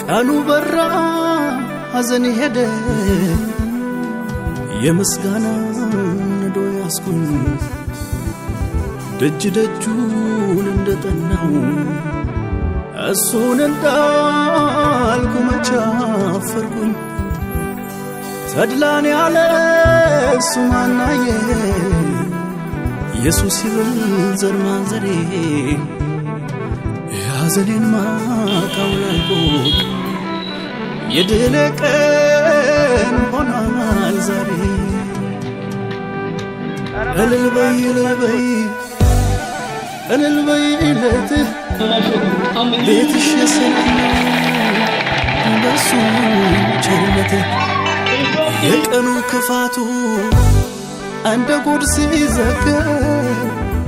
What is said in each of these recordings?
ቀኑ በራ ሐዘን ሄደ የምስጋና ነዶ ያስኩኝ ደጅ ደጁን እንደጠናው እሱን እንዳልኩ መቻፈርኩኝ ተድላን ያለ እሱ ማናየ ኢየሱስ ይብል ዘር ማንዘሬ የሐዘኔን ማቅ አውላልኩት የድል ቀን ሆኗል ዛሬ። እልል በይ እልል በይ እልል በይ እለትህ ቤትሽ የሰላም ነው በሱ ቸርነት የቀኑ ክፋቱ እንደ ጉድ ሲዘገብ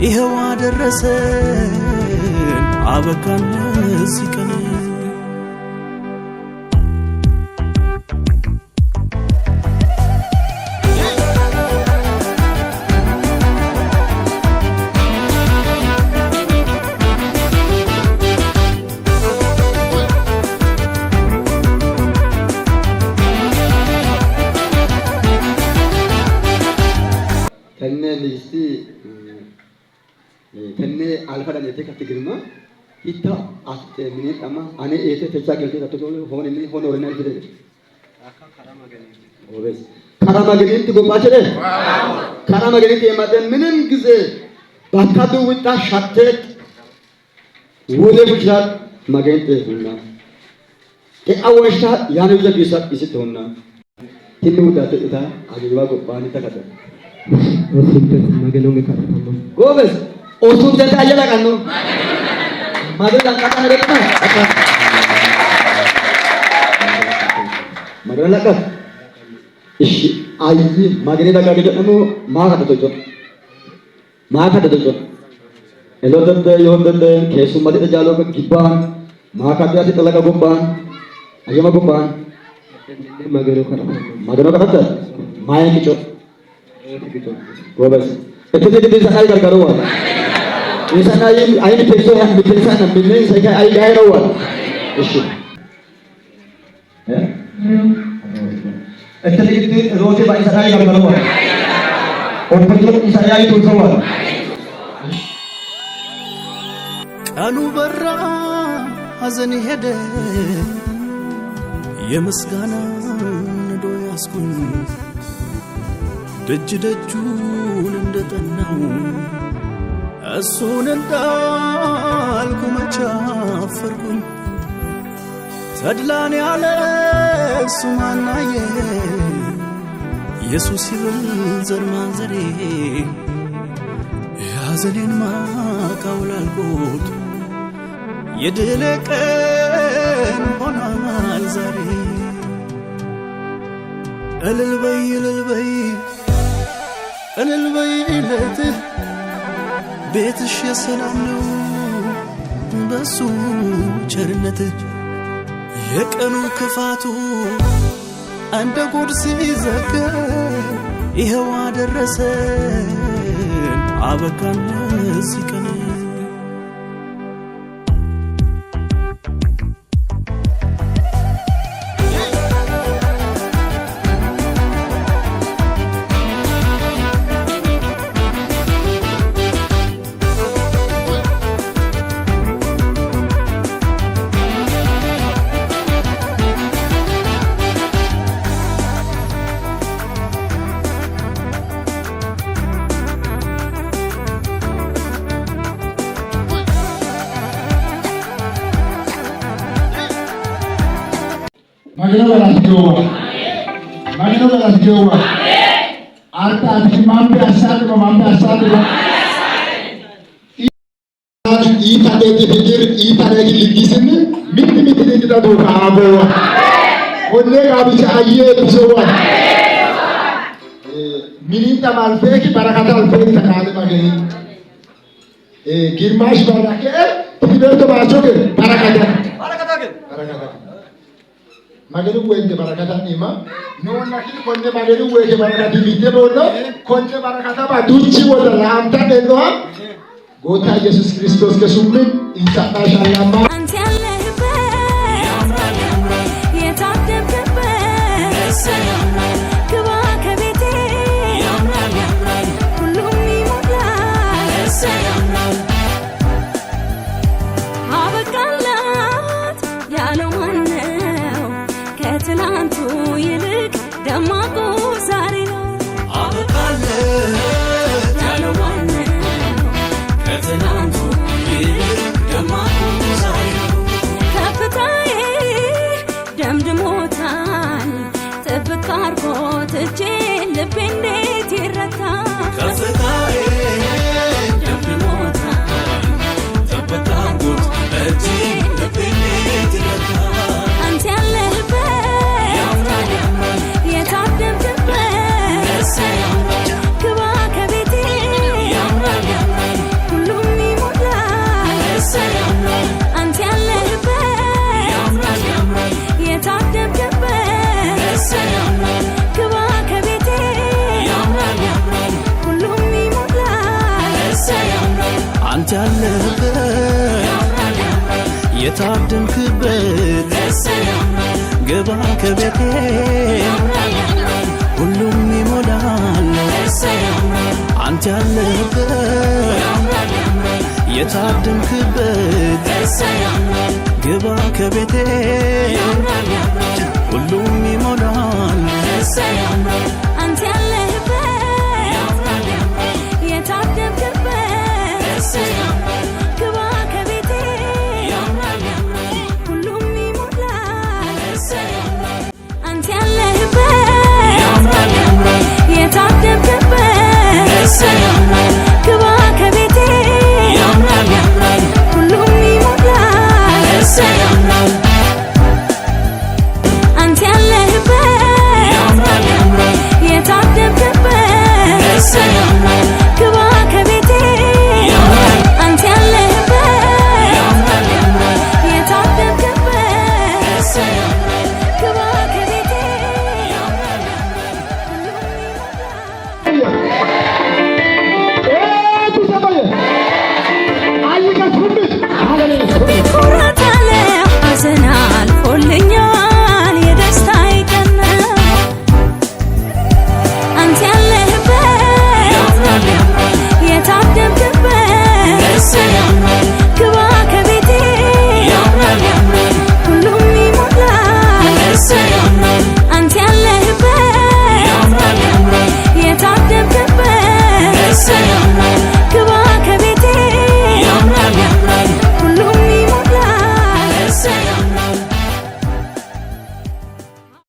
ይኸው አደረሰን አበቃን ለዚህ ቀን። Tenne listi tenne alfa danete katti girma hitta aste mini amma ane ete techa gelte tatto hon inni hon orina fide ኦቤስ ካራ ማገኒንቲ ጎባቸደ ካራ ማገኒንቲ የማደ ምንም ጊዜ ባካዱ ውጣ ሻቴት ወደ ቡቻት ማገኝት ሁና ተአወሽታ ያነ ዘግይሳ ይስት ሁና tinni ውዳተ እታ አግባ ጎባኒ ተከተ Osuntes magaloon kadhatama. ጎበዝ ኦሱን ዘንድ አየላቀን ነው ማገል አንቃጣ ረጥና ማገል እሺ አይ ማገኔ ዳጋ ደግሞ ማካ ተቶቾ ማካ ተቶቾ ኤሎደንደ ዮንደንደ ኬሱማቲ ተጃሎ ጊባን ማካ ዲያቲ ጠለቀ ጎባን አየማ ጎባን Magaloo kadhatama. ማገኖ ከተተ ማየ ቂጮ ጎበዝ እትዚ ግዲ ሰናይ ገርገሩዋ ኢሰናይ አይን ቴሶ ያ ምትንሳ ነው ምን ሰካ አይ ጋይረዋ እሺ እትዚ ግዲ ሮቴ ባይ ሰናይ ገርገሩዋ ኦፕቶ ኢሰናይ ቱሰዋ ቀኑ በራ ሐዘን ሄደ የምስጋና ነዶ ያስኩኝ ደጅ ደጁን እንደጠናው እሱን እንዳልኩ መቻፈርኩኝ ተድላን ያለ እሱ ማናየ ኢየሱስ ይብል ዘር ማንዘሬ የሐዘኔን ማቅ አውላልኩት የድል ቀን ሆኗል ዛሬ። እልል በይ እልል በይ እልል በይ እለትህ ቤትሽ የሰላም ነው በሱ ቸርነት የቀኑ ክፋቱ እንደ ጉድ ሲዘገብ ይኸው አደረሰን አበቃን ለዚህ ቀን። Magano galasgewa. Magano galasgewa. Arta ati mambe asadu mambe asadu. ኢታዴቲ ፍቅር ኢታዴቲ ልጊስን ሚት ሚት ንግዳቱ ካጎዋ ኮኔ ጋብቻ አየ ብሶዋ ሚኒንታ ማልፌኪ በረካታ አልፌኪ ተካለ ማገኝ ግማሽ በረከ ትግበርቶ ባቾከ በረካታ በረካታ maganu wenge barakata nima nona kini konne maganu wenge barakati mitte bono konne barakata ba duchi wada lamta denoa ጎታ ኢየሱስ ክርስቶስ ከሱምን ኢንሳና ሻላማ አንተ ያለህበት ያምራል ደማቁ ዛሬ ነው። አበቃለት ያለው ማነው? ከትናንቱ ይልቅ ደማቁ ዛሬ ነው። ከፍታዬ ደምድሞታል፣ ጥብቅ አርጎት እጄን ልቤ እንዴት ይረታል? ከፍታዬ ደምድሞታል፣ ጥብቅ አርጎት እጄን ልቤ እንዴት ይረታል? አንተ ያለህበት ያምራል ያምራል የታደምክበት እሰይ ያምራል ግባ ከቤቴ ያምራል ያምራል ሁሉም ይሞላል። እሰይ ያምራል አንተ ያለህበት ያምራል ያምራል የታደምክበት እሰይ ያምራል ግባ ከቤቴ ያምራል ያምራል ሁሉም ይሞላል። እሰይ ያምራል አንተ ያለህበት ያምራል ያምራል የታደምክበት እሰይ ያምራል ግባ ከቤቴ ያምራል ያምራል ሁሉም ይሞላል እሰይ ያምራል አንተ ያለህበት ያምራል ያምራል የታደምክበት እሰይ ያምራል ግባ ከቤቴ